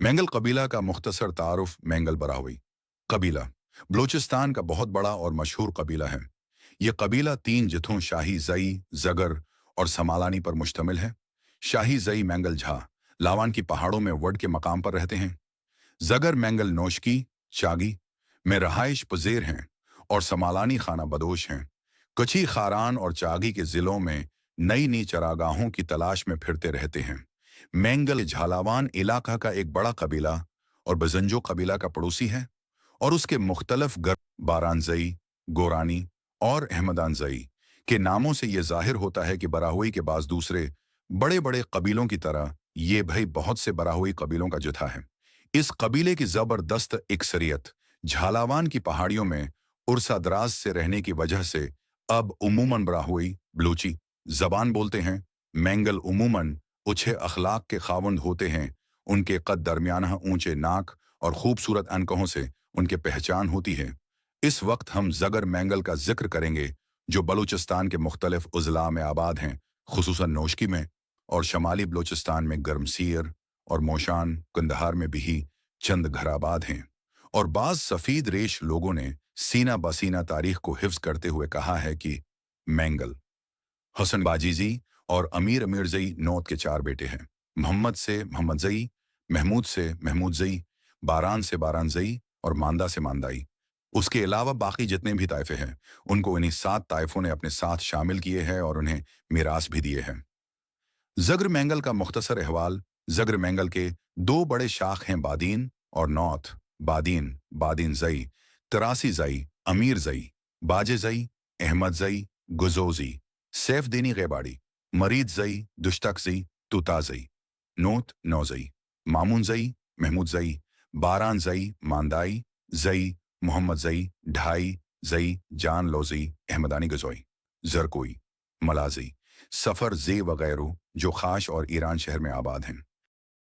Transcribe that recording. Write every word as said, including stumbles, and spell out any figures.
مینگل قبیلہ کا مختصر تعارف۔ مینگل براہوئی قبیلہ بلوچستان کا بہت بڑا اور مشہور قبیلہ ہے۔ یہ قبیلہ تین جتھوں شاہی زئی، زگر اور سمالانی پر مشتمل ہے۔ شاہی زئی مینگل جھا لاوان کی پہاڑوں میں وڈ کے مقام پر رہتے ہیں۔ زگر مینگل نوشکی، چاگی، میں رہائش پذیر ہیں اور سمالانی خانہ بدوش ہیں۔ کچھی، خاران اور چاگی کے ضلعوں میں نئی نئی چراگاہوں کی تلاش میں پھرتے رہتے ہیں۔ مینگل جھالاوان علاقہ کا ایک بڑا قبیلہ اور بزنجو قبیلہ کا پڑوسی ہے اور اس کے مختلف گر-، بارانزئی، گورانی اور احمدانزئی کے ناموں سے یہ ظاہر ہوتا ہے کہ براہوئی کے بعض دوسرے بڑے بڑے قبیلوں کی طرح یہ بھی بہت سے براہوئی قبیلوں کا جتھا ہے۔ اس قبیلے کی زبردست اکثریت جھالاوان کی پہاڑیوں میں عرصہ دراز سے رہنے کی وجہ سے اب عموماً براہوئی، بلوچی، زبان بولتے ہیں۔ مینگل عموماً اچھے اخلاق کے خاوند ہوتے ہیں۔ ان کے قد درمیانہ، اونچے ناک اور خوبصورت عنقہوں سے ان کی پہچان ہوتی ہے۔ اس وقت ہم زگر مینگل کا ذکر کریں گے، جو بلوچستان کے مختلف اضلاع میں آباد ہیں، خصوصاً نوشکی میں، اور شمالی بلوچستان میں گرمسیر اور موشان، قندہار میں بھی چند گھر آباد ہیں۔ اور بعض سفید ریش لوگوں نے سینہ بہ سینہ تاریخ کو حفظ کرتے ہوئے کہا ہے کہ مینگل حسن باجیزئی اور امیر امیرزئی نوت کے چار بیٹے ہیں۔ محمد سے محمدزئی، محمود سے محمودزئی، باران سے بارانزئی اور ماندا سے ماندائی۔ اس کے علاوہ باقی جتنے بھی طائفے ہیں، ان کو انہی سات طائفوں نے اپنے ساتھ شامل کیے ہے اور انہیں میراث بھی دیے ہیں۔ زگر مینگل کا مختصر احوال۔ زگر مینگل کے دو بڑے شاخ ہیں، بادین اور نوت۔ بادین، بادین زئی، تراسی زئی، امیر زئی، باجے زئی، احمد زئی، گزوزی، سیف دینی غیباڑی، مرید زئی، دشتک زئی، توتا زئی، نوت نوزئی، مامون زئی، محمود زئی، باران زئی، ماندائی زئی، محمد زئی، ڈھائی زئی، جان لوزئی، احمدانی گزوئی، زرکوئی، ملازئی، سفر زی وغیرہ جو خاش اور ایران شہر میں آباد ہیں۔